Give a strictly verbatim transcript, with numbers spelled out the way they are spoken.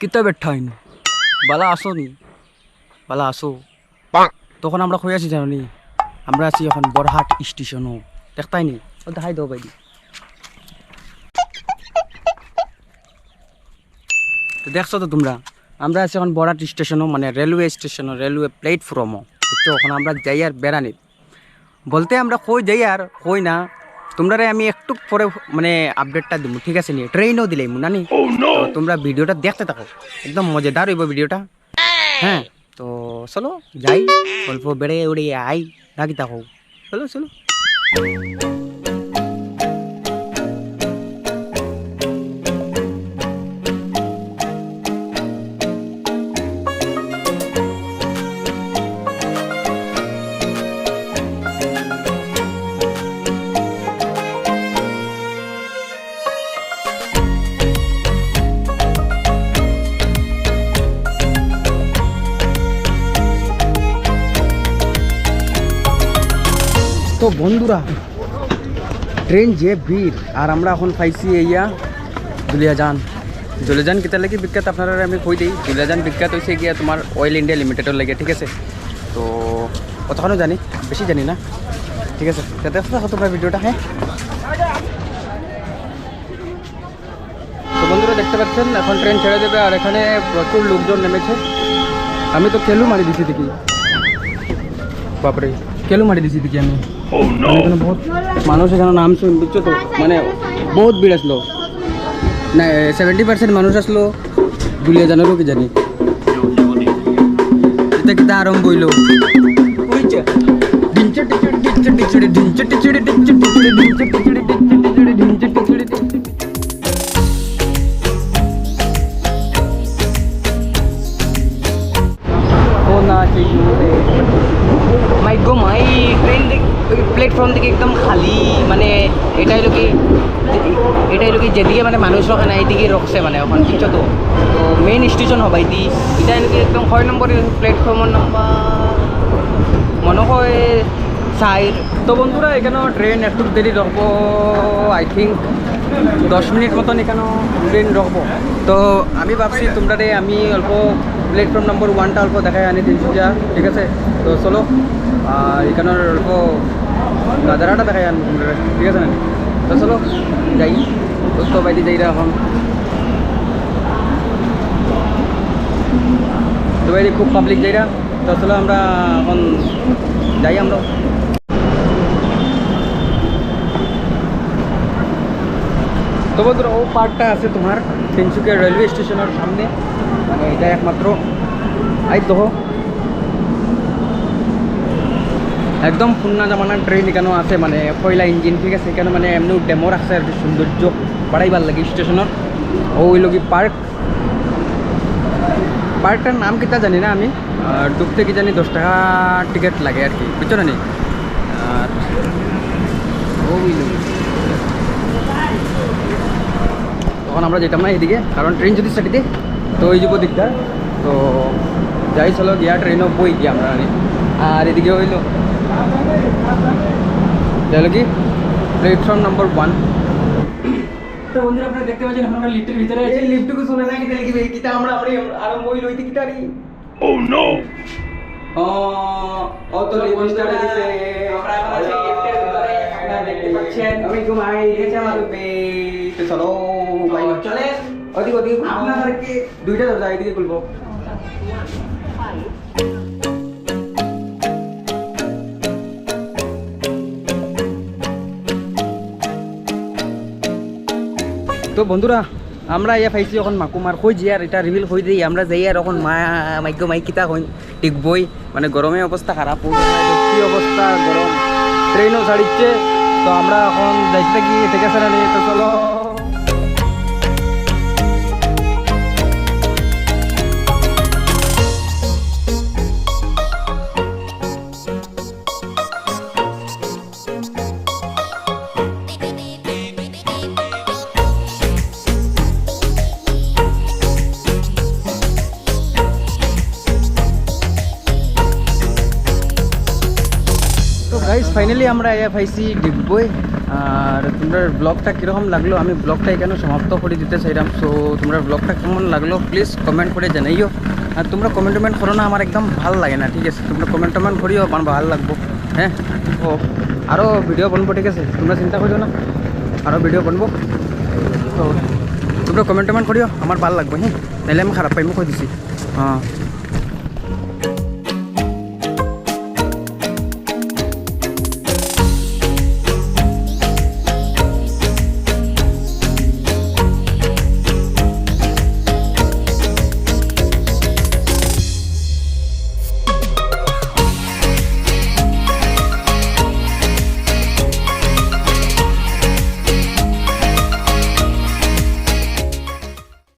কিতা বেঠাইন, বালা আছো নি? বালা আছো? তখন আমরা কই আছি জানো নি? আমরা আছি এখন বড়হাট স্টেশনো। দেখতায় নি? ও দেখাই দেও ভাই। তো দেখছো তো তোমরা, আমরা আছি এখন বড়হাট স্টেশনো, মানে রেলওয়ে স্টেশনো, রেলওয়ে প্ল্যাটফর্মো। বুঝছো? এখন আমরা যাইয়ার বেড়ানিত। বলতে আমরা কই যাইয়ার কই না, তোমরারে আমি একটু পরে মানে আপডেটটা দিমু, ঠিক আছে নি? ট্রেনও দিলাইমু না নি? তো তোমরা ভিডিওটা দেখতে থাকো, একদম মজাদার অইবো ভিডিওটা। হ্যাঁ, তো চলো যাই, অল্প বেড়ে উড়ে আই, না কিতা কও? চলো, চলো। তো বন্ধুরা, ট্রেন যে ভিড়, আর আমরা এখন পাইছি এইয়া দুলিয়াজান। দুলিয়াজান কিতার লাগি বিখ্যাত আপনারারে আমি কই দেই। দুলিয়াজান বিখ্যাত অইছে গিয়া তোমার অয়েল ইন্ডিয়া লিমিটেডর লাগি, ঠিক আছে? তো কতখানো জানি, বেশি জানি না, ঠিক আছে? যাতে দেখতে থাকো তোমরা ভিডিওটা, হ্যাঁ। তো বন্ধুরা দেখতে পাচ্ছেন এখন ট্রেন ছেড়ে দেবে, আর এখানে প্রচুর লোকজন নেমেছে। আমি তো কেলু মারি দিছি দেখি, বাপরে, কেলু মারি দিছি দেখি আমি। মানে এখানে বহুত মানুষ এখানে নামছে, বুঝছো তো, মানে বহুত ভিড় আসলো, না, সেভেন্টি পার্সেন্ট মানুষ আসলো দুলিয়াজানেরও কি জানি। এটা কিতা আরম্ভ হইলো? ও না, সেই মাই গো মাই, ট্রেন দেখ, ওই প্ল্যাটফর্ম দেখি একদম খালি। মানে এটা অইলো কি, এটা অইলো কি যেদিকে মানে মানুষ রাখে না, এইদিকে রাখছে মানে এখন, বুঝছো তো? তো মেইন স্টেশন হবায়দি, এটা অইলো কি একদম কয় নম্বর প্ল্যাটফর্মর নাম্বার মনে হয় চাইর। তো বন্ধুরা, এখানে ট্রেন একটু দেরি রাখবো, আই থিঙ্ক দশ মিনিট মতন এখানে ট্রেন রাখবো। তো আমি ভাবছি তোমরারে আমি অল্প প্ল্যাটফর্ম নম্বর ওয়ানটা অল্প দেখাই আনি তিনসুকিয়া, ঠিক আছে? তো চলো, আর এখানে অল্প গাদারাটা দেখাই আনি তোমরারে, ঠিক আছে না? তো চলো যাই, দোস্ত বাইদি যাইরা এখন, তো বাইদি খুব পাবলিক যাইরা। তো চলো আমরা এখন যাই আমরা। তো বন্ধুরা, ও পার্টটা আছে তোমার তিনসুকিয়া রেলওয়ে স্টেশনের সামনে, মানে এটা একমাত্র আই তো একদম পুন্না জামানার ট্রেন এখানে আছে, মানে পয়লা ইঞ্জিন, ঠিক আছে? এখানে মানে এমনি ডেমো রাখছে আর কি, সৌন্দর্য বাড়াইবার লাগি স্টেশনের। ও অইলো কি পার্ক, পার্কটার নাম কিতা জানি না আমি। আর ঢুকতে কি জানি দশ টাকা টিকিট লাগে আর কি, বুঝছো না নি? আর ও অইলো, তখন আমরা যেতাম না এদিকে, কারণ ট্রেন যদি ছাড়ি দে তো ওই যাব দিকটা। তো যাই চলো গিয়া ট্রেনও বই গিয়া আমরা আনি। আর এদিকে অইলো, গেল কি প্ল্যাটফর্ম নম্বর ওয়ান। তো বন্ধুরা, আপনারা দেখতে পাচ্ছেন এখন আমরা লিফটের ভিতরে আছি। এই লিফটটুকু চলে না, কিতা লিখি, কিতা আমরা, আমরা আরম্ভ হইল হইতে কিতা রে? ও নো। ও, ও তো লিফট স্টার্ট হয়ে গেছে। আমরা এখন আছি লিফটের ভিতরে, আপনারা দেখতে পাচ্ছেন। আমি ঘুমাই, ঠিক আছে, আমার বে-, তো চলো, ভাই। চলে। ওদিকে, ওদিকে, আপনাদেরকে দুইটা দরজা, এদিকে খুলবো। তো বন্ধুরা, আমরা ইয়া পাইছি এখন মাকুমার। কই যে আর এটা রিভিল কই দেই, আমরা যাই আর এখন মা, মাইগো মাই কিতা কইন, ঠিক বই, মানে গরমে অবস্থা খারাপ, কি অবস্থা গরম, ট্রেনও ছাড়িচ্ছে। তো আমরা এখন যাইতে কি, ঠিক আছে না নি? তো চলো। তো গাইস, ফাইনালি আমরা আইয়া পাইছি ডিগবই। আর তোমরার ব্লগটা কীরকম লাগলো, আমি ব্লগটা এখানে সমাপ্ত করি দিতে চাইলাম। সো তোমরার ব্লগটা কেমন লাগলো, প্লিজ কমেন্ট করি জানাইও। আর তোমরা কমেন্ট টমেন্ট করো না, আমার একদম ভালা লাগে না, ঠিক আছে? তোমরা কমেন্ট টমেন্ট করিও, আমার ভালা লাগবো। হ্যাঁ, তো আরও ভিডিও বানাইমু, ঠিক আছে? তোমরা চিন্তা করিও না, আরও ভিডিও বানাইমু। তো তোমরা কমেন্ট টমেন্ট করিও, আমার ভালা লাগবো, হ্যাঁ? নাইলে আমি খারাপ পাইমু, কই দিছি। হ্যাঁ,